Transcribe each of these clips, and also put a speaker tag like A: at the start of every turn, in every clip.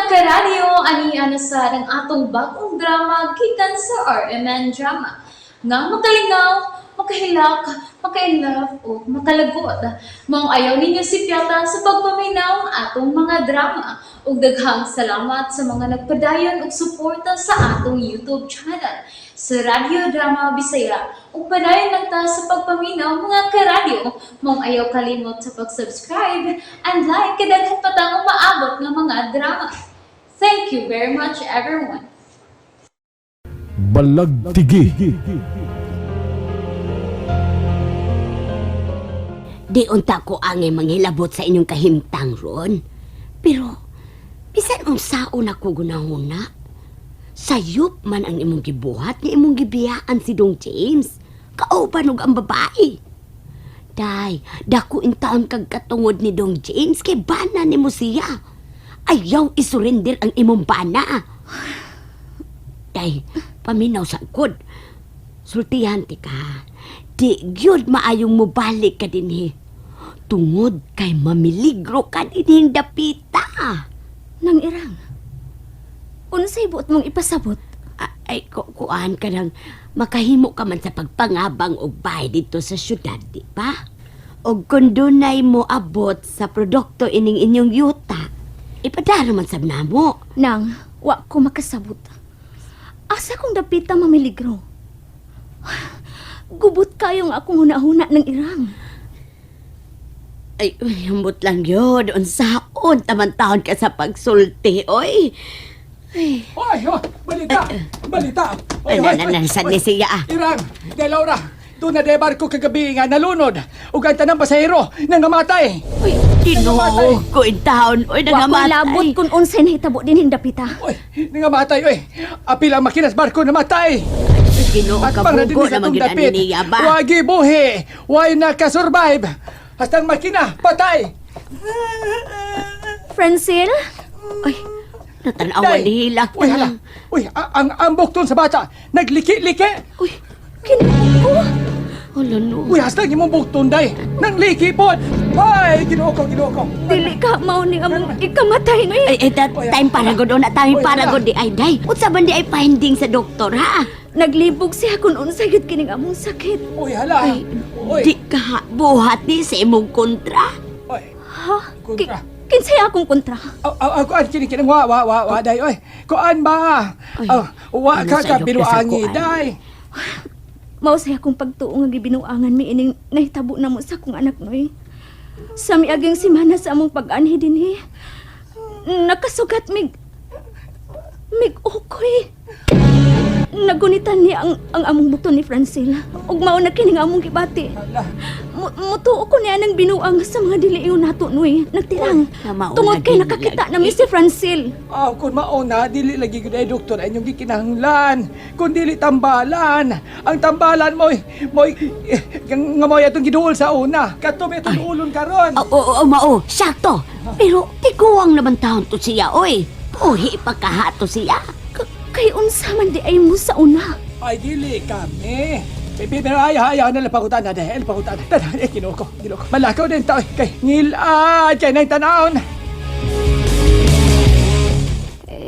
A: Karadyo, ani na sa ang atong bagong drama gikan sa RMN Drama. Nga makalingaw, makahilak, makainlove o makalagot. Maong ayaw ninyo sipyata sa pagpaminaw ang atong mga drama. Ug daghang salamat sa mga nagpadayon og suporta sa atong YouTube channel sa Radyo Drama Bisaya. Ug padayon lang ta sa pagpaminaw, mga karadyo. Maong ayaw kalimot sa pag-subscribe and like kay daghan pa tang umaabot nga mga drama. Thank you very much, everyone.
B: Balagtigi.
C: Di unta ko angay manghilabot sa inyong kahimtang ron. Pero, bisan unsaon ako gunahuna. Sayop man ang imong gibuhat ni imong gibiyaan si Dong James. Kauban og ang babae. Day, dako intaon kag katungod ni Dong James kay bana nimo siya. Ayaw isurrender ang imong bana. Day, paminaw sa kod. Sultihan ti ka. Di gyud maayong mobalik ka dinhi. Tungod kay mamiligro ka dinhing dapita.
D: Nang Irang, unsay buot mong ipasabot?
C: Ay, kuan ka nang makahimo ka man sa pagpangabang og bahay dito sa syudad, di ba? Og kung dunay mo abot sa produkto ining inyong yuta, ipadara man sab namo.
D: Nang, wa ko makasabot. Asa kong dapita mamiligro? Gubot kayong akong hunahuna ng Irang.
C: Ay, uy, ambot lang yun. Unsaon, taman-taon ka sa pagsulti, oy. Ay,
E: Oy, oh, balita! Balita!
C: ay, na, na, ni siya ah.
E: Irang, De Laura, doon na debar ko kagabi nga nalunod. Ug ang tanang pasahero nangamatay.
C: Uy, tinuog ko in taon. Uy,
D: Wa ko
C: nangamatay.
D: labot kung unsay nahitabo dinhing dapita.
E: Oy, nangamatay oy. Apil ang makinas barko namatay.
C: Ginoo
E: At pang
C: kabugo
E: na sa
C: naman
E: atong
C: gyud ani
E: dapit.
C: niya ba?
E: Wagi buhi, way nakasurvive. Hasta ang makina patay.
D: Francil?
C: Uy, natanawan
E: Day!
C: ni Hilak.
E: Uy, hala. Uy, ang ambok tun sa bata nagliki-liki.
C: Uy,
D: Kinuha ko.
C: hala no.
E: Uy, hasta ang imong bukton day. Nangliki pod. Ay, Ginoo ko, Ginoo ko.
D: Dili ka mao ning among ikamatay noy.
C: Ay, ay, that time para gud na time
E: Uy,
C: para
E: hala.
C: gud di ay day. Unsa man di ay finding sa doktor ha?
D: Naglibog siya kung unsay gyud kining among sakit.
E: Uy, hala.
C: Ay,
E: Uy.
C: di ka buhat ni sa imong kontra.
E: Uy.
D: Ha?
E: Kontra.
D: Kinsay akong kontra?
E: Aw, aw, aw, kuan kini kini wa wa wa wa day oy. Kuan ba?
C: Ay,
E: Aw, wa
C: ano
E: ka
C: sa
E: ka
C: iyo,
E: binuangi
C: kuan?
E: day.
D: Mao say akong pagtuo nga gibinuangan mi ining nahitabo namo sa akong anak noy. Sa miaging semana sa among pag-anhi dinhi, nakasugat mig ukoy. Nagunitan niya ang among bukton ni Francil. Ug mao na kining among gibati.
E: Ala.
D: Mutuo ko niya ng binuang sa mga dili nato noy. Nagtirang.
C: Na mauna
D: Tungod kay
C: din
D: nakakita
C: lagi.
D: na mi si Francil.
E: Aw, kun mauna dili lagi gud ay doktor ay inyong gikinahanglan. Kun dili tambalan. Ang tambalan moy moy eh, nga moy atong giduol sa una. Kato may atong duolon karon.
C: Oo, oo, oo, mao, sakto. Pero tiguang naman taon to siya, oy. Puhi pa kahato siya.
D: Kay unsa man di ay mo sa una.
E: Ay dili kami. Pero pero ay ay ay na pakutan na dahil pakutan. Tanan eh Ginoo ko, Ginoo ko. Malakaw din ta oy kay ngilad kay nang tanawon.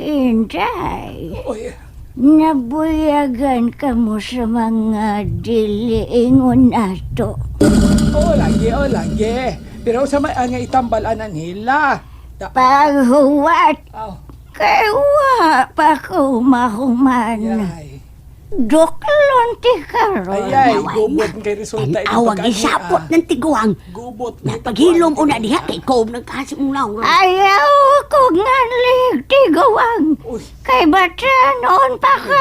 F: Inday,
E: Oy,
F: nabuyagan ka mo sa mga diliingon nato.
E: oh lagi, oh lagi. Pero sa may nga itambalanan nila. Ta
F: Paghuwat,
E: aw,
F: kay wa pa ko mahuman.
E: yay.
F: Duklon ti karon.
E: Ay, ay,
C: Nawa
E: gubot
C: na.
E: kay resulta inyong
C: Tawag
E: pag-anhi,
C: isapot
E: ah.
C: ng tiguang.
E: Gubot.
C: Napaghilom una diha kay kob ng kasi mong laong.
F: Ayaw ko nganlig tiguang.
E: Uy,
F: Kay batanon pa ko.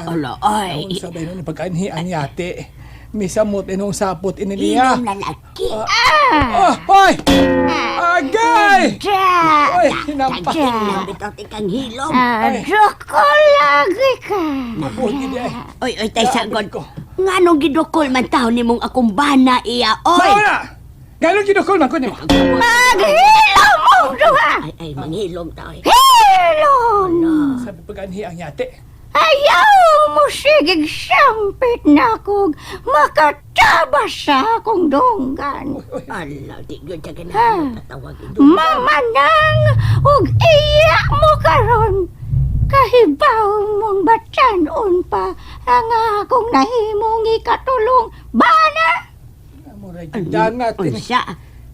C: Ala, ay.
E: Ang sabay nun, pag-anhi ang yate. Misamot inong sapot iniliya.
C: Ilom lalaki.
E: Oh, oy! Agay!
F: Da,
E: Oy, hinampa.
C: Hilom bitaw tikang hilom.
F: dukol lagi ka.
E: Gubot gid ay.
C: Oy, oy, tay sagod.
E: ko.
C: Nganong gidukol man taon nimong akong bana iya, oy.
E: Mauna! Galong ginukol man ko nimo.
F: Maghilom mong duha.
C: Ay, ay, manghilom ta, oy.
F: Hilom!
E: Sabi pag-anhi ang yate.
F: Ayaw mo sigig sampit na kog makatabas sa akong dunggan.
C: Ala, di gyud siya ganahan tatawagin.
F: Mamanang ug iya mo karon. Hibaw mong batanon pa ang akong nahimong ikatulong bana.
E: Murag dangat.
C: Unsa?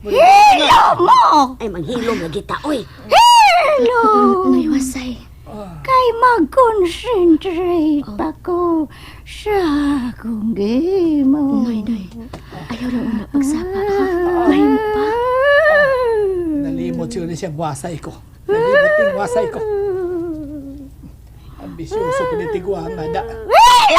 F: Hilo mo!
C: Ay, manghilom lagi ta, oy.
F: Hilo!
D: Noy, wasay.
F: Kay mag-concentrate pa ko sa akong gimo.
D: Noy, Noy. Ayaw lang una pagsapa, ha? Mahimo pa.
E: Nalimot siguro siyang wasay ko. Nalimot yung wasay ko. Ambisyoso ko ni Tiguang nga da. Ay,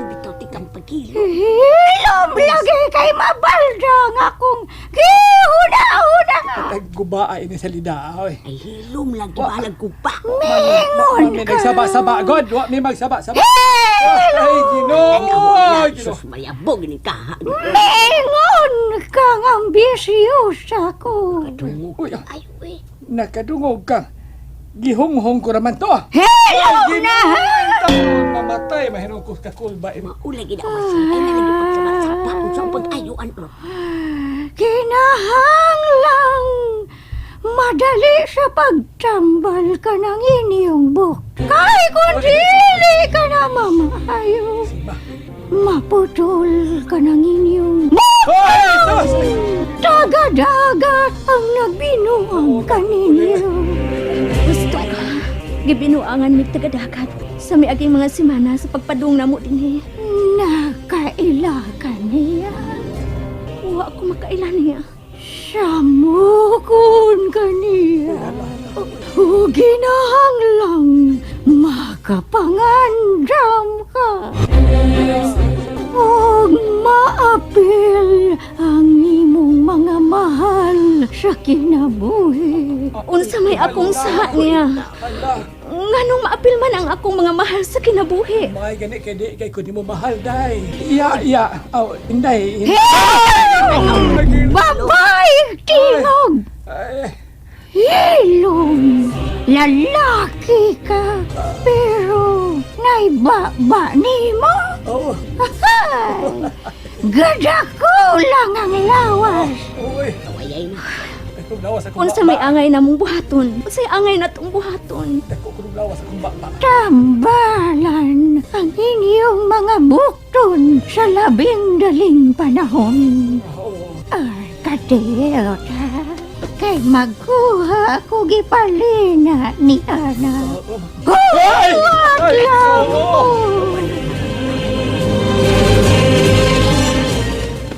C: Bitaw tikang pagkilo.
F: Hilom lagi kay mabalda ang akong gihuna-huna nga.
E: Tagguba ay ni salida oy.
C: Ay, hilom lang, gibalag ko pa.
F: Mingon
E: Wa mi
F: ka.
E: nagsaba-saba god, wa mi magsaba-saba. Ay, Ginoo! Ay, Ginoo.
C: Sus, Maria, bog ni kaha.
F: Mingon kang ambisyosa ko.
C: Dungog.
E: Uy,
C: Ay, uy.
E: nakadungog ka. Gihunghong ko raman to.
F: Hilom na!
E: Taon mamatay mahinong ko kakulba ini.
C: Maulay gina wasay. Ay, nalagi pagsaba-saba. Unsa ang pag-ayuan, ro.
F: Kinahanglang madali sa pagtambal ka ng inyong buk. Kay kung dili ka na mamayo, maputol ka ng inyong
E: Ay, sus!
F: Tagadagat ang nagbinuang kaninyo.
D: Gusto ka. Gibinuangan mig tagadagat sa miaging mga semana sa pagpadung namo dinhi.
F: Nakaila ka niya.
D: Wa ko makaila niya.
F: Samukon ka niya. O ginahanglang makapangandam ka. Og maapil ang imong mga mahal sa kinabuhi.
D: Unsa may akong saha niya.
E: Hala,
D: Nganong maapil man ang akong mga mahal sa kinabuhi.
E: mga gani kay di kay kun mo mahal day. Iya, iya. Aw, inday.
F: Babay tingog!
E: Ay,
F: Hilom! Lalaki ka, pero naibaba nimo?
E: oo.
F: Ay, Gadako lang ang lawas.
E: Uy,
C: Wayay na.
E: akong lawas akong
D: Unsa may angay namong buhaton. Unsay angay natong buhaton.
E: Dako ko lawas akong baba.
F: Tambalan ang inyong mga bukton sa labing daling panahon.
E: Oo.
F: Ay, katiyot ha. Kay magkuha ako gipalina ni Ana.
E: Ay! Ay!
F: Lang
E: Oo.
F: mo.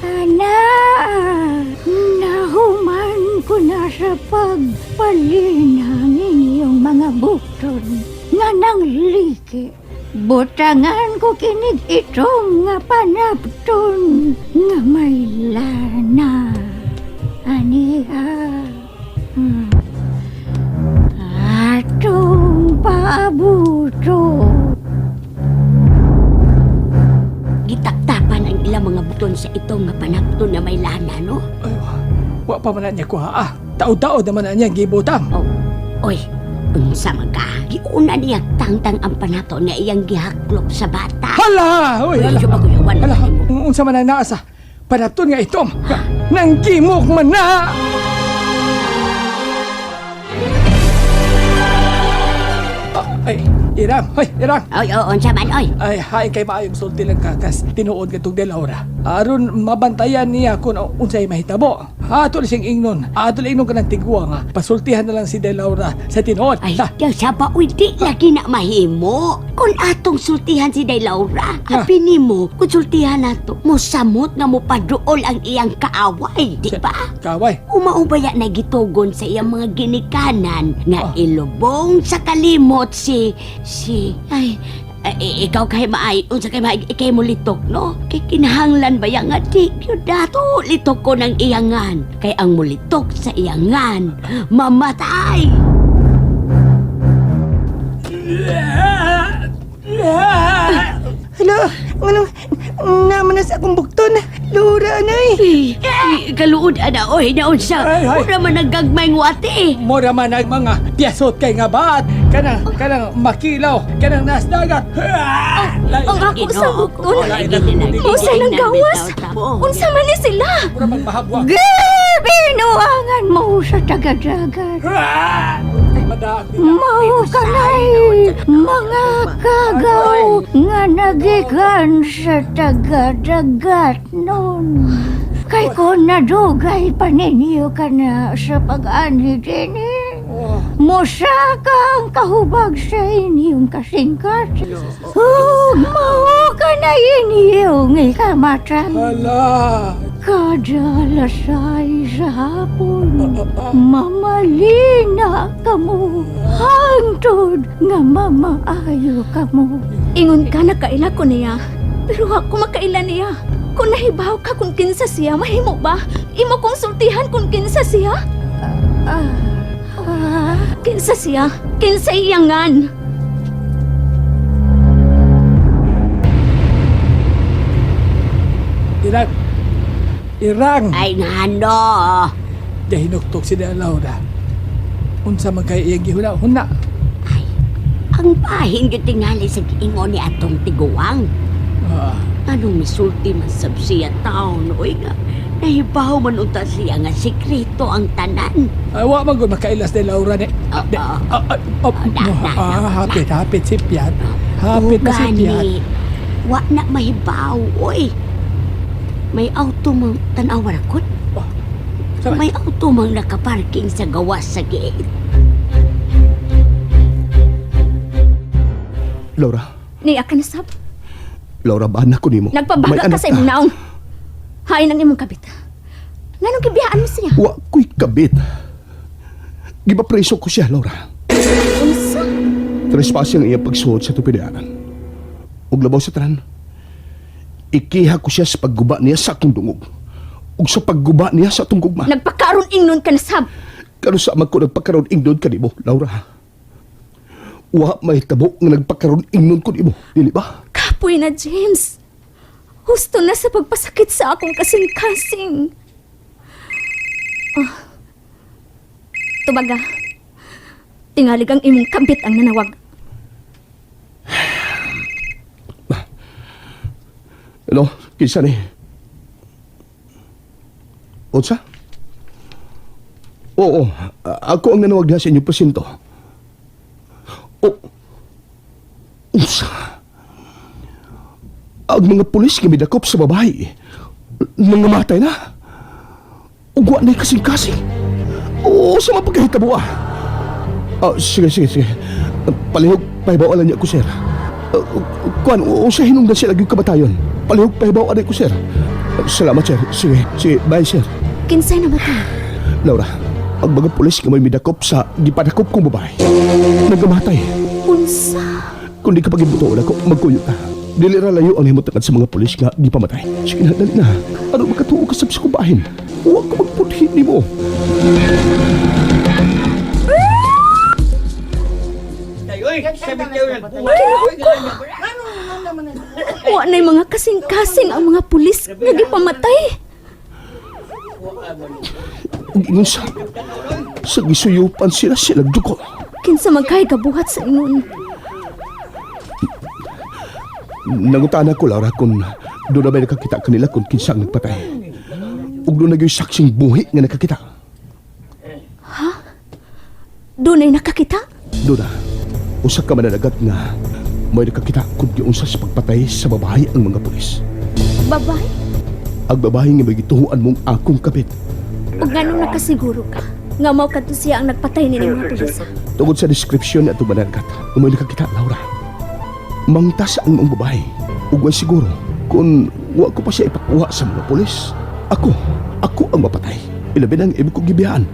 F: Ana, nahuman ko na sa pagpalina ang inyong mga bukton nga nang liki. Butangan ko kinig itong nga panapton nga may lana. Aniha. Atong paabuto.
C: Gitaktapan ang ilang mga buton sa itong nga panapton na may lana, no?
E: Ay, wa pa man na niya kuha ah. Taod-taod naman na niya gibutang.
C: Oh, oy, unsa man ka? Giuna niya tangtang ang panato nga iyang gihaklop sa bata.
E: Hala! Uy,
C: Uy,
E: hala.
C: sumaguyawan
E: Hala,
C: na nimo.
E: unsa man ang naasa? Panapton nga itom. Nang gimok man na! Ah, ay, Irang, hoy, Irang.
C: Oy, oh, unsa man, oy.
E: Ay, hain kay maayong sulti lang kakas tinuod katong De Laura. Aron mabantayan niya kung unsay mahitabo. Ato siyang ingnon. Ato ingnon kanang tigwa nga. Pasultihan na lang si De Laura sa tinuod.
C: Ay,
E: Ha,
C: daw sa ba, uy, di lagi na mahimo. Kung atong sultihan si Day Laura,
E: Ah.
C: habi nimo, kung sultihan nato, mosamot nga mo paduol ang iyang kaaway, di ba?
E: Kaway.
C: Umaubaya na gitugon sa iyang mga ginikanan nga
E: Ah.
C: ilubong sa kalimot si si ay, ay, ikaw kay maay unsa kay maay ikay mo litok no kay kinahanglan ba ya nga di gyud dato litok ko ng iyangan kay ang mulitok sa iyangan mamatay.
B: Hala, anong naman na sa akong bukton? Lura, anay.
C: Ay, ay, kaluod ana oy naunsa
E: Ay, ay.
C: ura man nagagmay ngwati eh.
E: Mura man ang mga piyasot kay nga baat. Kanang, kanang makilaw, kanang nas dagat.
D: Ang ako sa bukton. Unsa nang gawas? Unsa man ni sila?
E: Mura man mahabwa.
F: Gibinuangan mo sa tagadagat.
E: Mada.
F: Mao kanay mga kagaw nga nagikan sa tagadagat nun. Kay kung nadugay pa ninyo ka na sa pag-anhi dinhi, musaka ang kahubag sa inyong kasingkat. Ug mao ka na inyong ikamatay.
E: Hala.
F: Kada lasay sa hapon, mamalina kamo, hangtod nga mamaayo kamo.
D: Ingon ka nakaila ko niya. Pero ako makaila niya. Kung nahibaw ka kung kinsa siya, mahimo ba? Imo kong sultihan kung kinsa siya? Kinsa siya? Kinsa iyangan?
E: Irang. Irang.
C: Ay ngano.
E: Gahinuktok si Dea Laura. Unsa man kay iyang gihuna-huna.
C: Ay, ang bahin gyud tingali sa giingon ni atong tiguang.
E: Ah,
C: Anong misulti man sab siya taon, oy nga. Nahibaw man unta siya nga sikreto ang tanan.
E: Ay, wa man gud makailas Dea Laura ni.
C: Ah,
E: De,
C: ah.
E: ah, ah, ah,
C: Na, na,
E: ah,
C: na,
E: hapit, hapit si Piat. Hapit na si Piat.
C: Gani, wa na mahibaw, oy. May auto mang tanawa ra kon.
E: Sabay.
C: May auto mang nakaparking sa gawas sa gate.
G: Laura,
D: Niya ka na sab.
G: Laura, baan ako nimo? May
D: Nagpabaga ka
G: anak
D: sa imong naong. Hain ang imong kabit. Nganong gibiyaan mo siya?
G: Wa ko'y kabit. Gibapreso ko siya, Laura.
D: Unsa?
G: Trespassing ang iyang pagsuot sa tupidanan. Ug labaw sa tanan, ikiha ko siya sa pagguba niya sa akong dungog. Ug sa pagguba niya sa atong gugma.
D: Nagpakaron ingnon ka na sab.
G: Kano sa man ko nagpakaroon ingnon kanimo, Laura. Wa may tabo nga nagpakaroon ingnon ko nimo, dili ba?
D: Kapoy na, James. Husto na sa pagpasakit sa akong kasing-kasing. Ah. Tubaga. Tingalig ang imong kabit ang nanawag.
G: Hello, kinsa ni? Unsa? Oo, ako ang nanawag diha sa inyong presinto. O, unsa? Ang mga pulis nga midakop sa babae, nangamatay na. Ugwa na'y kasing-kasing. Oo, sa mapagkahitabo ah. Ah, sige, sige, sige. Palihog, pahibaw niya ko, sir. Kuan, o sa hinungdan sila gyud kamatayon. Palihog, pahibaw ko, sir. Salamat, sir. Sige, sige, bye, sir.
D: Kinsay namatay.
G: Laura, ang mga pulis nga may midakop sa gipadakop kong babae, nagamatay.
D: Unsa?
G: Kung di ka pagibuto ako, magkuyo ka. Dili ra layo ang himutangan sa mga pulis nga gipamatay. Sige na, dali na. Ano makatuo ka sa kubahin? Huwag ka magputhin nimo.
D: Wa na'y mga kasing-kasing ang mga pulis nga gipamatay.
G: Ug ingon sa gisuyupan sila silang dugo.
D: Kinsa man kay gabuhat sa ingon.
G: Nangutana ko, Laura, kung doon na ba nakakita kanila kung kinsa ang nagpatay. Ug doon na gyud saksing buhi nga nakakita.
D: Dunay nakakita?
G: Doon na, usa ka mananagat nga may nakakita kung giunsa sa pagpatay sa babae ang mga pulis.
D: Babay?
G: Ang babae nga may gituhuan mong akong kapit.
D: Ug nganong nakasiguro ka? Nga mao kadto siya ang nagpatay nini mga pulis.
G: Tungod sa description na itong mananagat, may nakakita, Laura. Mangtas ang mga babae. Ug way siguro, kung wa ko pa siya ipakuha sa mga pulis, ako ang mapatay. Ilabi na ang ibig kong gibiyaan.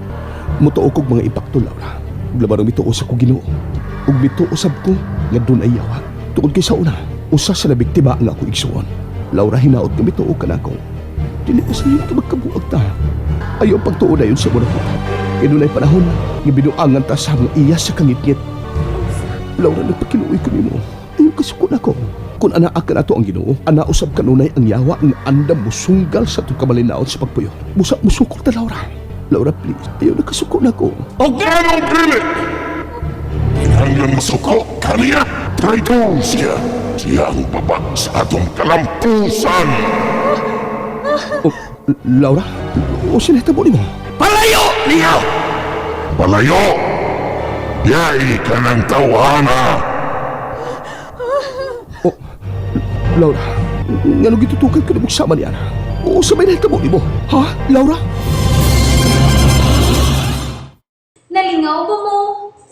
G: Mutuo kog mga impakto, Laura. Ug laban ang mituo sa kong Ginoo. Ug mituo sab ko nga doon ay yawa. Tungod kay sa una, usa sa nabiktima ang ako igsuon. Laura, hinaot nga mituo ka na ako. Dili pa sa iyo ka magkabuag ta. Ayaw pagtuo na yun sa muna kita. Kaya doon ay panahon, nga binuangan ta sa mga iya sa kangitngit. Laura, nagpakiluoy ko nimo. Ayaw kasukon ako. Kung anaa ka na to ang Ginoo, ana usab kanunay ang yawa ang andam musunggal sa itong kamalinaon sa pagpuyo. Busa musukol ta, Laura. Laura, please. Ayaw nakasukon ako.
H: O ganong dili! Kinahanglan masuko kaniya! Traidor siya! Siya ang baba sa atong kalampusan!
G: Oh, Laura, o sinahitabo nimo?
H: Palayo niya! Palayo! Yai ka ng tawhana.
G: Oh, Laura, ngano gitutukan ka na sama niya? Oo, sabay na hitabo nimo. Ha, Laura?
A: Nalingaw ba mo?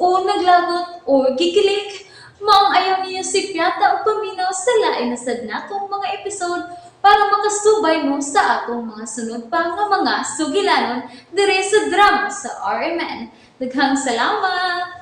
A: O naglagot o gikilig? Maong ayaw niyo si Piata o paminaw sa lain na sad natong mga episode para makasubay mo sa atong mga sunod pa nga mga sugilanon dire sa drama sa RMN. Daghang salamat!